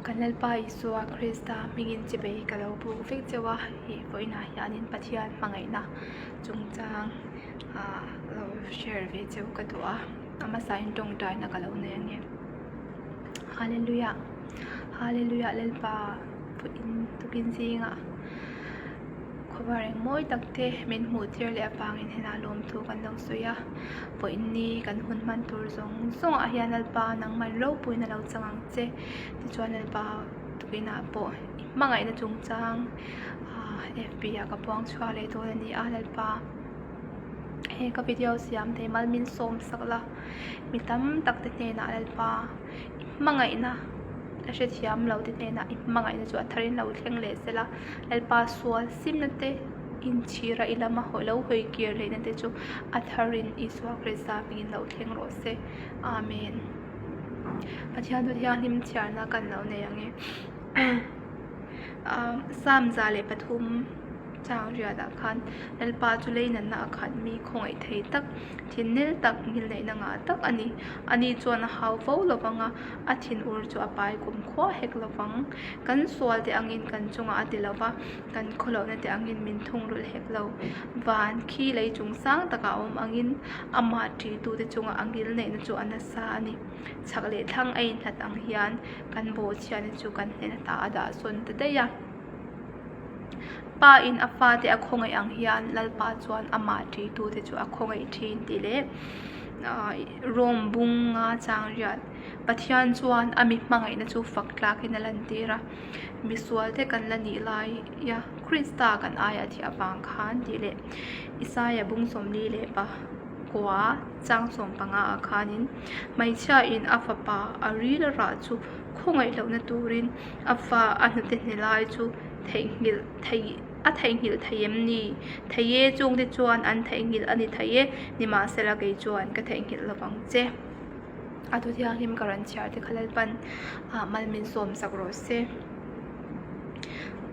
Kan Lalpa Isua Krista hmingin chibei ka lo buk vek cheu a, ih vawiinah hianin Pathian hmangaihna chungchang ah lo share ve cheu ka duh a, a hmasain tawngtaina ka lo nei a ni. Hallelujah Hallelujah Lalpa vawiin tukin zingah khawvar eng mawi tak te min hmuh tir leh avangin henah lawmthu kan lo sawi a, vawiin ni kan hun hman tur zawng zawng ah hian Lalpa nangman ropuiin a lo chang ang che tichuan Lalpa tukinah pawh i hmangaihna chungchang ah fb ah ka puang chhuak leh dawn a ni a Lalpa he ka video siam thei mal min sawm sak la mi tam tak te hnenah Lalpa i hmangaihna la hrethiam lo te hnenah i hmangaihna chu a tharin lo thleng leh sela Lalpa sual simna te inchhira i lama lo hawi kir lehna te chu a tharin Isua Krista hmingin lo thleng rawh se. Amen. Pathian chu thianghlim chhiarna kan lo nei ang e. Psalm 103 chang riatah khan Lalpa chu lei natna a khat mi khawngaih thei tak, thin nel tak, ngilneihna ngah tak a ni. Ani chuan a hau fo lo vang a, a thinur chu a pai kum khua hek lo vang. Kan sual te angin kan chungah a ti lo va, kan khawlohna te angin min thungrulh hek lo. Van khi lei chung sang takah a awm angin amah ṭihtute chungah a ngilneihna chu a nasa a ni. Chhak leh thlang a inhlat ang hian kan bawhchhiatna chu kan hnen ata a dah sawn ta daih a. Pa in a fate a khawngaih ang hian Lalpa chuan amah ṭihtute chu a khawngaih ṭhin tih leh Rom bunga chang riat Pathian chuan a mi hmangaihna chu fak tlakin a lantir a, misual te kan la nih laia Krista kan aia thih avang khan tih leh Isaia bung 49 chang 15 ah khanin hmeichhia in a fapa a ril rah chu khawngaih lohna turin a fa a hnute hne lai chu theihnghilh thei a theihnghilh thei em ni? Thei e chungte chuan an theihnghilh a ni thei e, nimahsela kei chuan ka theihnghilh lovang che. A thu thianghlim ka rawn chhiar te kha Lalpan ah mal min sawm sak rawh se.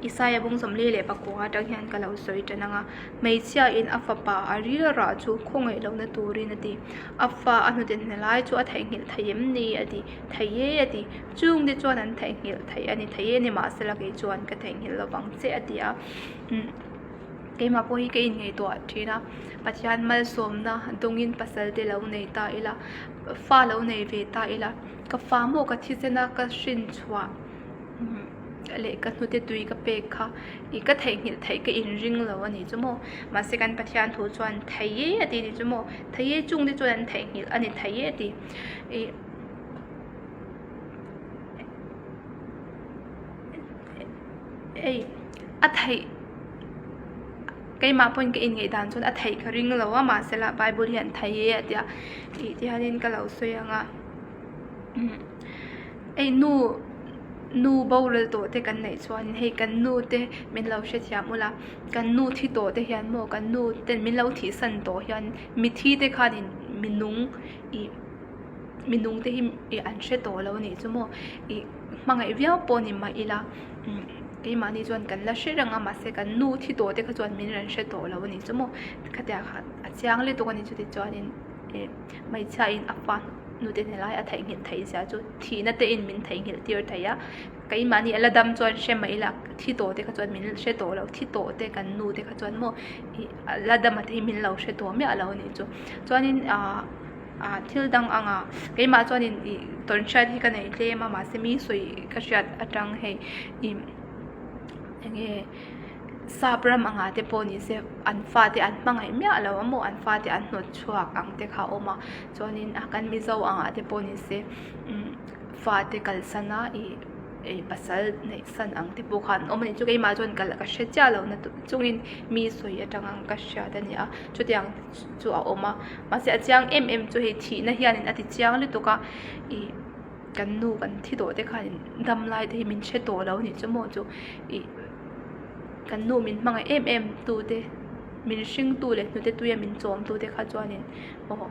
Isaia bung 49 atang hian ka lo sawi tan ang a, hmeichhia in a fapa a ril rah chu khawngaih lohna turin a ti. A fa a hnute hne lai chu a theihnghilh thei em ni? a ti. Thei e a ti. Chung te chuan an theihnghilh thei a ni thei e nimahsela kei chuan ka theihnghilh lovang che a ti a. Umm keimah pawh hi ka inngaihtuah thin a, Pathian malsawmna dawngin pasal te lo nei ta ila, fa lo nei ve ta ila, ka fa maw ka thisena ka hrin chhuah leh ka hnute tui ka pek kha ih ka theihnghilh theih ka inring lo a nih chu maw. Mahse kan Pathian thu chuan thei e a ti a nih chu maw, thei e chung te chuan an theihnghilh a ni thei e a ti. Ih. Hei a theih keimah pawhin ka inngeih dan chuan a theih ka ring lo a mahsela bible hian thei e a tia tih te hianin ka lo sawi ang a hei nu nu boral tawh te kan neih chuan hei kan nu te min lo hrethiam ula kan nu thi tawh te hian maw kan nu ten min lo thihsan tawh hian mithi te khanin mi nung ih. Mi nung te hi ih an hre tawh lo a nih chu maw ih hmangaih viau pawh ni mah ila umm keimahni chuan kan la hre reng a mahse kan nu thi tawh te kha chuan min rawn hre tawh lo a nih chu maw khatiang kha a chiang lutuk a ni chuti chuanin ih hmeichhia in a fa hnute hne lai a theihnghilh theih zia chu thihna te in min theihnghilh tir thei a keimahni a la dam chuan hre mah ila thi tawh te kha chuan min hre tawh lo thi tawh te kan nu te kha chuan maw ih a la dam a te hi min lo hre tawh miah lo a nih chu chuanin ahh. ah thil dang anga keimah chuanin ih tawn hriat hi ka nei tlem a mahse mi sawi ka hriat atang hei ih eng nge sap ram angah te pawh ni se an fate an hmangaih miah lo a maw an fate an hnawt chhuak ang te kha a awm a chuanin a kan mizo angah te pawh ni se umm fate kalsan a ih. Ei pasal neih san ang te pawh khan an awm a nih chu keimah chuan ka ka hre chiah lo na chungin mi sawi atanga ka hriat a ni a chutiang chu a awm a mahse a chiang em em chu hei thihna hianin a ti chiang lutuk a ih kan nu kan thi tawh te khanin dam lai te hi min hre tawh lo a nih chu maw chu ih kan nu min hmangaih em em tu te min hring tu leh hnute tuia min chawm tu te kha chuanin aw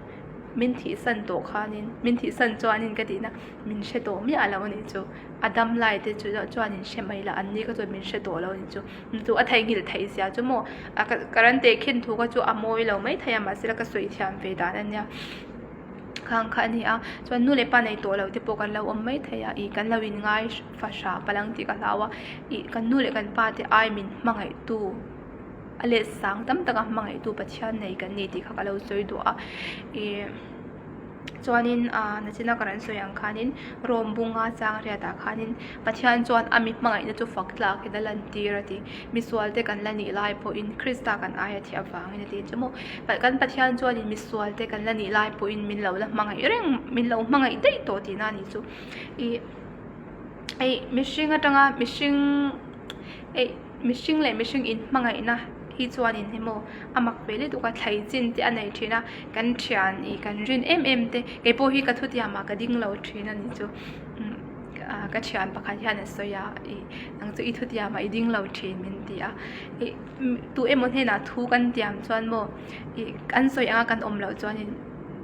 min thih san tawh khanin min thih san chuanin ka tihna. Min hre tawh miah lo a nih chu. A dam lai te chu chuan in hre mai la, an ni kha chuan min hre tawh lo a nih chu. Chu a theihnghilh theih zia chu maw a ka rawn tehkhin thu kha chu a mawi lo mai thei a mahse ka sawi thiam ve dan a nia. Khang kha a ni a, chuan nu leh pa nei tawh loh te pawh kan lo awm mai thei a, ih kan lo in ngai fahra palh ang tih ka hlau a, ih kan nu leh kan pa te ai min hmangaih tu a let sang tam tak a hmangaih tu Pathian nei kan ni tih kha ka lo sawi duah a, ih chuanin ah nachina ka rawn sawi ang khanin Rom bunga chang riatah khanin Pathian chuan a mi hmangaihna chu fak tlakin a lantir a ti, misual te kan la nih lai pawhin Krista kan aia thih avangin a ti chu maw. Kan Pathian chuanin misual te kan la nih lai pawhin min lo la hmangaih reng, min lo hmangaih daih tawh tihna a nih chu. Ih eih mihring atanga mihring eih mihring leh mihring inhmangaihna hi chuanin hi maw a mak ve lutuk a, thlai chin te a nei thin a, kan thian ih kan rin em em te keipawh hi ka thutiamah ka ding lo thin a nih chu. Ka thian pakhat hian a sawi a ih nang chu i thutiamah i ding lo thin min ti a ih. Tu emaw hnenah thu kan tiam chuan maw ih an sawi anga kan awm loh chuanin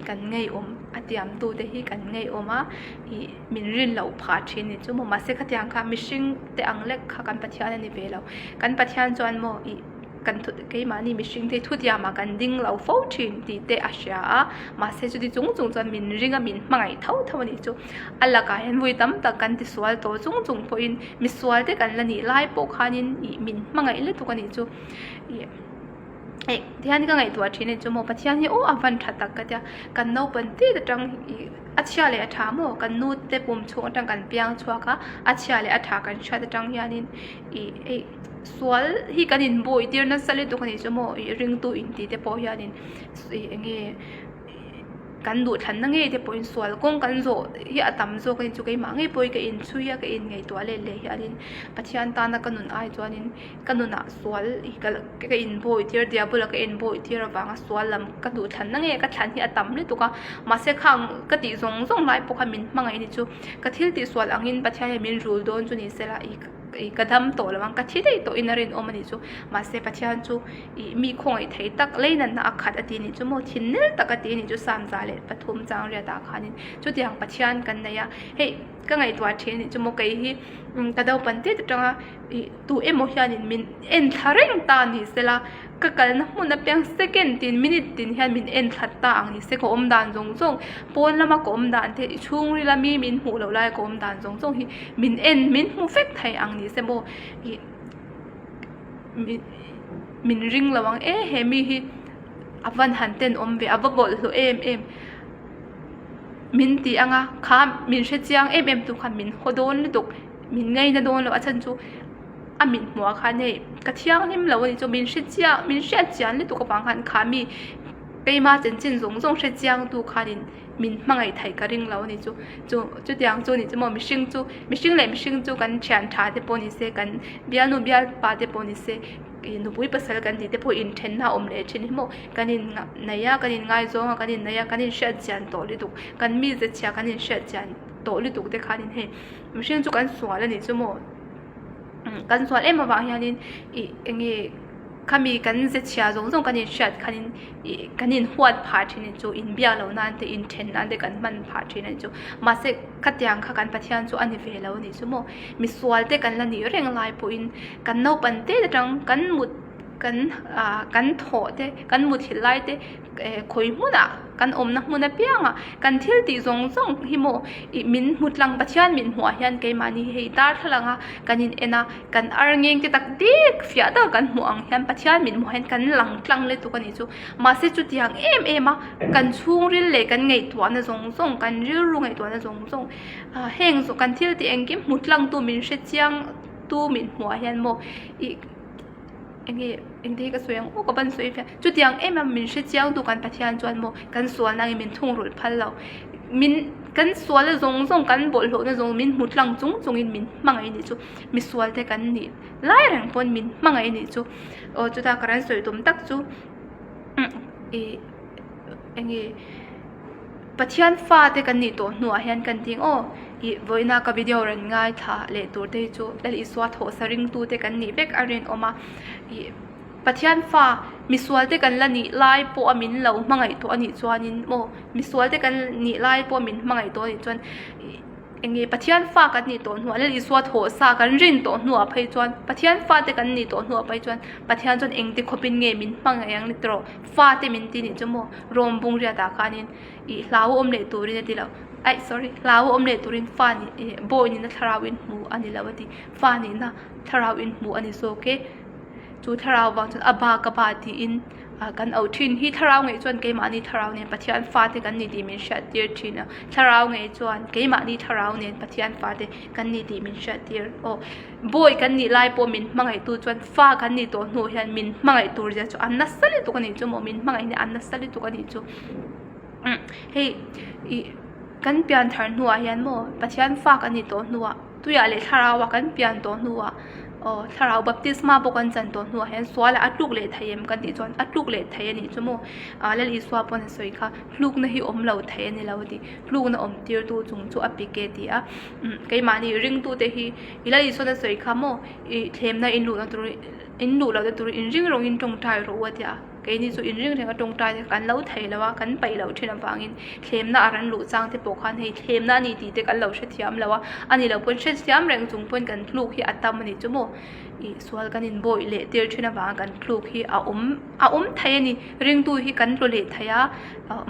kan ngeiawm a tiamtu te hi kan ngeiawm a ih min rin loh phah thin ni chu maw mahse khatiang kha mihring te ang lek kha kan Pathian a ni ve lo kan Pathian chuan maw ih kan thu keimahni mihring te hi thutiamah kan ding lo fo thin tih te a hria a mahse chuti chung chung chuan min ring a min hmangaih tho tho a nih chu a lakah hian vawi tam tak kan tisual tawh chung chung pawhin misual te kan la nih lai pawh khanin ih min hmangaih lutuk a nih chu ih eh tihian ka ngaihtuah thin a ni chu maw Pathian hi aw a van tha tak ka tia kan naupang tet atang ih a chhia leh a tha maw kan nu te pum chhung atang kan piang chhuak a a chhia leh a tha kan hriat atang hianin ih hei sual hi kan inbawi tir nasa lutuk a nih chu maw ih ringtu intih te pawh hianin ih eng nge. Kan duhthlanna ngei te pawhin sual kawng kan zawh hi a tam zawk a ni chu keimah ngei pawhin ka inchhui a ka inngaihtuah let leh hianin Pathian tana ka nun ai chuanin ka nunah sual hi ka ka inbawi tir diabula ka inbawi tir avanga sual lam ka duhthlanna ngei ka thlan hi a tam lutuk a mahse khang ka tih zawng zawng lai pawh khan min hmangaih a ni chu ka thil tih sual angin Pathian hian min rul dawn chu ni sela ih ih ka dam tawh lo ang ka thi daih tawhin a rinawm a ni chu mahse Pathian chu. Ih mi khawngaih thei tak lei natna a khat a ti nih chu maw thin nel tak a ti nih chu Samza leh pathum chang riat ah khanin chutiang Pathian kan nei a hei ka ngaihtuah thin nih chu maw kei hi ka naupan tet atanga ih tu emaw hianin min en thla reng ta ni sela ka kalna hmun apiang second tin minute tin hian min en thla ta ang ni se ka awm dan zawng zawng pawn lama ka awm dan te chhungril ami min hmuh loh laia ka awm dan zawng zawng hi min en min hmu vek thei ang ni se maw ih. Min ring lo ang e he mi hi a van han ten awm ve a va bawlhhlawh em em min ti ang a kha min hre chiang em em tu khan min haw dawn lutuk min ngaina dawn lo a chhan chu a mit hmuh ah khan hei ka thianghlim lo a ni chu min hre chiang min hriat chian lutuk avang khan kha mi keima chanchin zawng zawng hre chiang tu khanin. Min hmangaih theih ka ring lo a ni chu. Chu chutiang chu a nih chu maw mihring chu mihring leh mihring chu kan thian tha te pawh ni se kan bialnu bialpa te pawh ni se ih nupui pasal kan tih te pawh inthenna a awm leh thin hi maw kan in nei a kan in ngaizawng a kan in nei a kan inhriat chian tawh lutuk kan mize chhia kan inhriat chian tawh lutuk te khanin hei mihring chu kan sual a nih chu maw kan sual em avang hianin ih eng nge. Khami kan ze chhia zawng zawng kan inhriat khanin ih kan inhuat phah thin a chu inbiak loh nan te inthen nan te kan hman phah thin a ni chu mahse khatiang kha kan Pathian chu a ni ve lo a nih chu maw misual te kan la nih reng lai pawhin kan naupan te atang kan mut kan ah kan thawh te kan muthilh lai te eh khawi hmunah kan awmna hmun apiangah kan thil tih zawng zawng hi maw ih min hmu tlang Pathian min hmuh ah hian keimahni hi hei darthlalang a kan in en a kan ar ngeng te tak dik fiah tak kan hmuh ang hian Pathian min hmuh hian kan lang tlang lutuk a nih chu mahse chutiang em em a kan chhungril leh kan ngaihtuahna zawng zawng kan rilru ngaihtuahna zawng zawng ah heng zawng kan thil tih engkim hmu tlang tu min hre chiang tu min hmuh ah hian maw ih. Enge engte hi ka sawi ang aw ka ban sawi fiah chutiang em a min hre chiang tu kan Pathian chuan maw kan sual nangin min thungrulh phal lo min kan sualna zawng zawng kan bawlhhlawhna zawng min hmu tlang chung chungin min hmangaih nih chu misual te kan nih lai reng pawn min hmangaih nih chu aw chuta ka rawn sawi tum tak chu ih enge. Pathian fate kan nih tawh hnuah hian kan ti aw ih vawiina ka video rawn ngaithla leh tur te hi chu Lal Isua thawhsa ringtute kan nih vek a rinawm a ih Pathian fa misual te kan la nih lai pawh a min lo hmangaih tawh a nih chuanin maw misual te kan nih lai pawh a min hmangaih tawh a nih chuan ih. Eng nge Pathian fa kan nih tawh hnuah Lal Isua thawh sa kan rin tawh hnuah phei chuan Pathian fate kan nih tawh hnuah phei chuan Pathian chuan engti khawpin nge min hmangaih ang ni tawh fate min ti nih chu maw Rom bung riatah khanin ih hlau awm leh turin a ti lo aih sorry hlau awm leh turin fa nih ih bawi nihna thlarau in hmu a ni lo a ti fa nihna thlarau in hmu a ni zawk e chu thlarau vang chuan a ba ka ba tiin ah kan auh thin hi thlarau ngei chuan keimahni thlarau nen Pathian fate kan ni tih min hriat tir thin a thlarau ngei chuan keimahni thlarau nen Pathian fate kan ni tih min hriat tir aw bawi kan nih lai pawh min hmangaih tu chuan fa kan nih tawh hnuah hian min hmangaih tur zia chu a nasa lutuk a nih chu maw min hmangaih hi a nasa lutuk a nih chu hei ih kan pian thar hnuah hian maw Pathian fa kan nih tawh hnuah. Tuiah leh thlarauah kan pian tawh hnuah aw thlarau baptisma pawh kan chan tawh hnuah hian sualah a tluk leh thei em kan tih chuan a tluk leh thei a nih chu maw ah Lal Isua pawn a sawi kha tlukna hi awm lo thei a ni lo a ti tlukna awm tirtu chung chu a pik e ti a umm keimahni ringtute hi i Lal Isuan a sawi kha maw ih thlemna in luhna tur in luh lohna tur inring rawngin tawngtai rawh u a ti a. Keini chu inring reng a tawngtai te kan lo thei lo a, kan paih loh thin avangin thlemna a ran luh chang te pawh khan hei thlemna a ni tih te kan lo hrethiam lo a, a ni lo pawn hrethiam reng chung pawn kan tluk hi a tam a ni chu maw? Ih sual kan inbawih leh tir thin avanga kan tluk hi a awm a awm thei a ni, ringtu hi kan tlu leh thei a,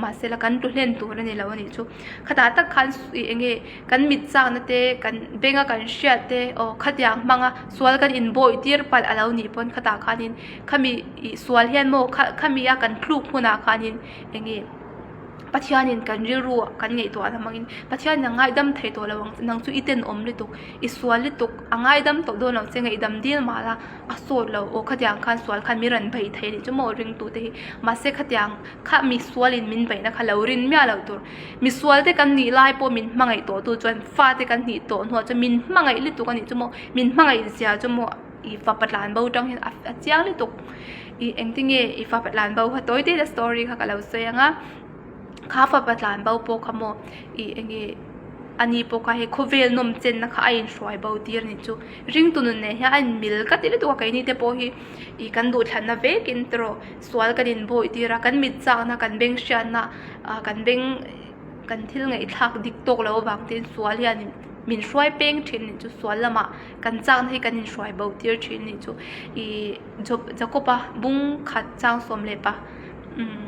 mahse la kan tlu hlen tur a ni lo a nih chu. Khatah tak khan ih eng nge kan mit chakna te kan benga kan hriat te aw khatiang hmanga sual kan inbawih tir palh a lo nih pawn khatah khanin Khami ih sual hian maw kha khami a kan thluk hunah khanin eng nge Pathianin kan rilru kan ngaihtuah na hmangin Pathianin a ngaidam thei tawh lo ang che nang chu i tenawm lutuk i sual lutuk a ngaidam tawh dawn lo che ngaihdam dil mah la a sawt lo aw khatiang khan sual khan min rawn bei thei anih chu maw ringtute hi mahse khatiang kha misualin min beihna kha lo rin miah loh tur misual te kan nih lai pawh min hmangaih tawh tu chuan fate kan nih tawh hnuah chuan min hmangaih lutuk anih chu maw min hmangaih zia chu maw. I fapa tlan bo tang hian a chiang lutuk i engtinge i fapa tlan bo kha tawi te story kha ka lo sawi ang a kha fapa tlan bo pawh kha maw i enge ani pawh kha hei khawvel nawm chenna kha a inhruai bo tir anih chu ringtu nun nen hian a inmil ka ti lutuk a keini te pawh hi i kan duhthlanna vekin tawh sual kan inbawih tir a kan mit chakna kan beng hriatna ah kan beng kan thil ngaihthlak dik tawk loh avang te sual hianin min hruai peng thin anih chu sual lamah. Kan chakna hi kan inhruai bo tir thin anih chu ih Jacob-a bung khat chang sawm leh pa umm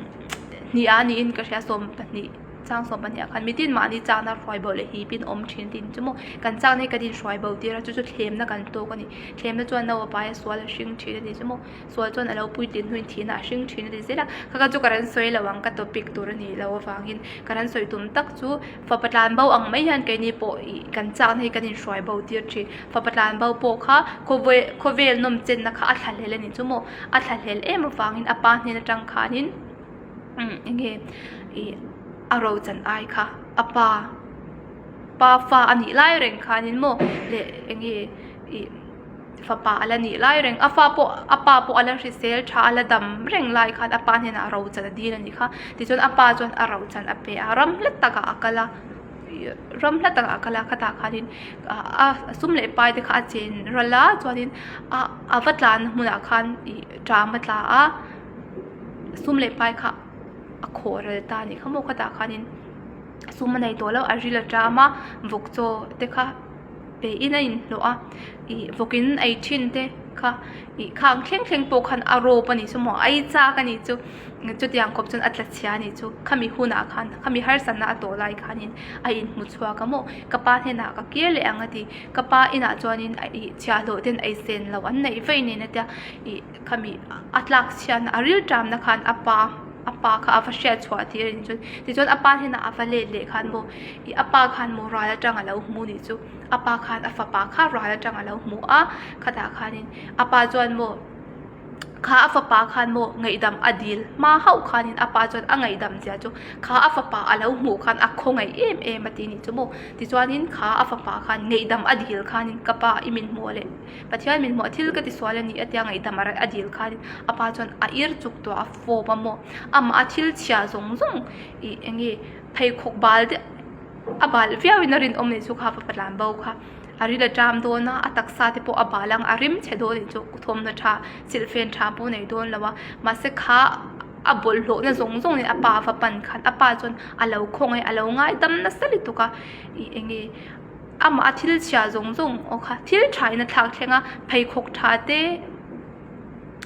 hnih a niin ka hria sawm pahnih chang sawm pahnih ah khan mitin mahni chakna hruai bo leh hipin awm thin a tin chu maw kan chakna hi kan inhruai bo tir a chu chu thlemna kan tawk a ni thlemna chuan no a pai a sual a hring thin a ni chu maw sual chuan a lo puitlin hnuin thihna a hring thin a ti zel a kha kha chu ka rawn sawi lo ang ka topic tur a nih loh avangin ka rawn sawi tum tak chu. Fapa tlan bo ang mai hian keini pawh ih kan chakna hi kan inhruai bo tir thin. Fapa tlan bo pawh kha khawvel khawvel nawm chenna kha a thla hlel a nih chu maw? A thla hlel em avangin a pa hnen atang khanin umm eng nge ih a ro chan ai kha a pa pa fa a nih lai reng khanin maw leh eng nge ih. Fapa a la nih lai reng, a fa pawh a pa pawh a la hrisel tha a la dam reng lai khan a pa hnenah ro chan a dil a nih kha. Tichuan a pa chuan a ro chan a pe a, ram hla takah a kal a, ram hla takah a kal a khatah khanin a sum leh pai te kha a chen ral a chuanin a a va tlanna hmunah khan ih ṭam a tla a, sum leh pai kha a khawh ral ta a nih kha maw khatah khanin sum a nei tawh lo a ril a ṭam a, vawk chaw te kha. Pe in a inhlawh a, ih vawkin ei thin te kha ih khang thleng thleng pawh khan a rawp a nih chu maw ei chak a nih chu chutiang khawp chuan a tla chhia a nih chu khami hunah khan khami harsatna a tawh lai khanin a inhmu chhuak a maw ka pa hnenah ka kir leh ang a ti ka pa inah chuanin ih chhiahhlawh ten ei sen loh an neih vaih nen a tia ih khami a tlak chhiatna a ril ṭamna khan a pa a pa kha a va hriat chhuah tir a nih chuan tichuan a pa hnenah a va let leh khan maw ih a pa khan maw ral atang a lo hmu nih chu a pa khan a fapa kha ral atang a lo hmu a khatah khanin a pa chuan maw kha a fapa khan maw ngaihdam a dil hma hauh khanin a pa chuan a ngaihdam zia chu kha a fapa a lo hmuh khan a khawngaih em em a ti nih chu maw tichuanin kha a fapa khan ngaihdam a dil khanin ka pa i min hmuh leh Pathian min hmuh a thil ka ti sual a ni a tia ngaihdam a a dil khan a pa chuan a ir chuk tawh a fawp a maw amah a thil chhia zawng zawng ih eng nge pheikhawk bal te a bal viau in a rinawm nih chu kha pa tlan bo kha a ril a ṭam dawn a a taksa te pawh a bal ang a rim chhe dawn nih chu thawmhnaw tha silhfen tha pawh nei dawn lo a mahse kha a bawlhhlawhna zawng zawng nen a pa va pan khan a pa chuan a lo khawngaih a lo ngaidam nasa lutuk a ih eng nge. amah a thil chhia zawng zawng aw kha thil tha in a thlak thleng a pheikhawk tha te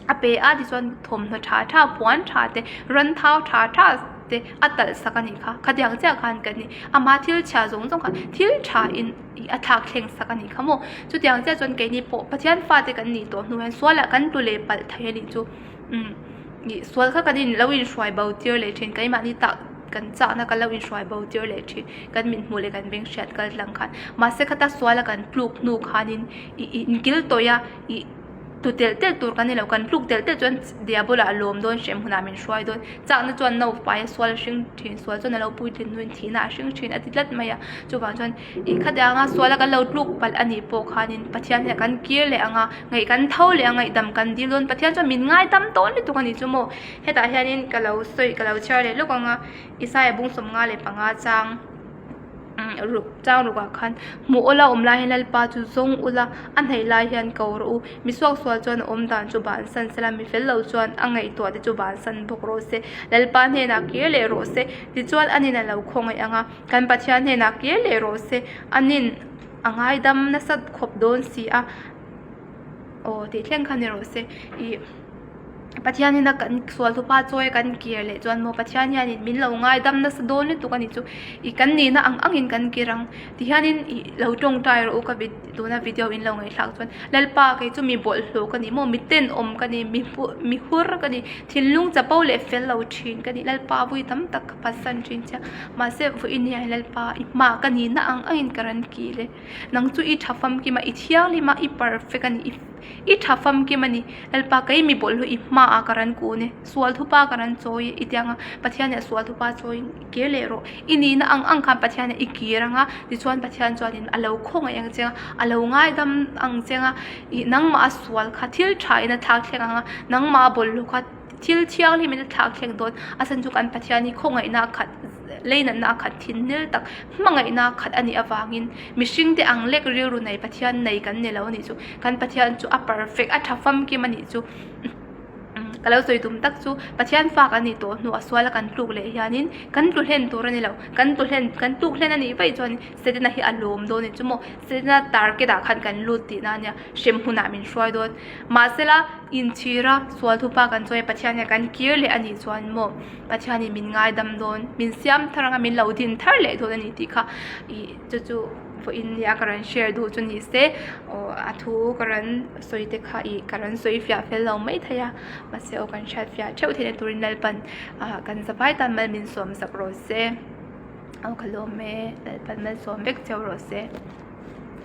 a pe a tichuan thawmhnaw tha tha puan tha te ran thau tha tha te a talh sak a nih kha khatiang chiah khan kan ni ama thil chhia zawng zawng kha thil tha in a thlak thleng sak a nih kha maw chutiang chiah chuan keini pawh Pathian fate kan nih tawh hnu hian sualah kan tlu leh palh thei a nih chu umm ih sual kha kan in lo inhruai bo tir leh thin keimahni tah kan chahna kan lo inhruai bo tir leh thin kan mit hmuh leh kan beng hriat kal tlang khan mahse khata suala kan tluk hnu khanin ih inkil tawih a ih. Tu telh telh tur kan ni lo, kan tluk telh telh chuan diabola a lawm dawn hrem hunah min hruai dawn. Chakna chuan no pai a sual a hring thin, sual chuan a lo puitlin hnuin thihna a hring thin a ti tlat mai a. Chuvang chuan ih khatianga suala kan lo tluk palh a nih pawh khanin Pathian hian kan kir leh ang a, ngaih kan tho leh ang, ngaihdam kan dil dawn. Pathian chuan min ngaidam tawn lutuk a nih chu maw? Hetah hianin ka lo sawi ka lo chhiar leh lawk ang a, Isaia bung 55 chang. Ruk chang rukah khan hmuh awla awm lai hian Lalpa chu zawng ula a hnaih lai hian ko rawh u. Mi suaksual chuan a awm dan chu bansan sela mi fel lo chuan a ngaihtuah te chu bansan bawk rawh se. Lalpa hnenah kir leh rawh se tichuan anin a lo khawngaih ang a, kan Pathian hnenah kir leh rawh se anin a ngaidam nasa khawp dawn si a aw tih thleng kha ni rawh se ih. Pathian ina kan sual thupa chawi a kan kir leh chuan maw Pathian hianin min lo ngaidam nasa dawn lutuk a ni chu ih kan nihna ang angin kan kir ang tihianin ih lo tawngtai rawh u ka vid tuna video in lo ngaihthlak chuan Lalpa kei chu mi bawlhhlawh ka ni maw mi tenawm ka ni mi mi hur ka ni thinlung chapo leh fel lo thin ka ni Lalpa vui tam tak ka phatsan thin che mahse vawiin hian Lalpa i hma ka nihna ang angin ka rawn kil e nang chu i tha famkim a i thianghlim a i perfect a ni i. I tha famkim a ni. Lalpa kei mi bawlhhlawh i hmaah ka ran kun e, sual thupa ka ran chawi e, i ti ang a, Pathian leh sual thupa chawiin i kir leh rawh. I nihna ang ang khan Pathian leh i kir ang a, tichuan Pathian chuanin a lo khawngaih ang che ang a, a lo ngaidam ang che ang a, i nangmah a sual kha thil thain a thlak thleng ang a, nangmah a bawlhhlawh kha thil thianghlimin a thlak thleng dawn. A chhan chu kan Pathian hi khawngaihna a khat, leinatna a khat thin nil tak, hmangaihna a khat a nih avangin mihringte ang lek rilru nei Pathian nei kan ni lo a nih chu. Kan Pathian chu a perfect, a tha famkim a nih chu. Ka lo sawi tum tak chu Pathian fak a nih tawh hnuah suala kan tluk leh hianin kan tlu hlen tur a ni lo. Kan tlu hlen, kan tluk hlen a nih vaih chuan Setana hi a lawm dawn a nih chu maw. Setana target ah khan kan lut tihna a nia, hrem hunah min hruai dawn. Mahsela inchhira sual thupa kan chawi a Pathian hian kan kir leh a nih chuan maw Pathianin min ngaidam dawn, min siam thar anga min lo din thar leh dawn a ni tih kha ih chu chu vawiin nia ka rawn share duh chu ni se aw a thu ka rawn sawi te kha ih ka rawn sawi fiah fel lo mai thei a mahse aw kan hriat fiah theuh theihna turin Lalpan ah kan zavai tan mal min sawm sak rawh se aw ka lawm e Lalpan malsawm vek cheu rawh se.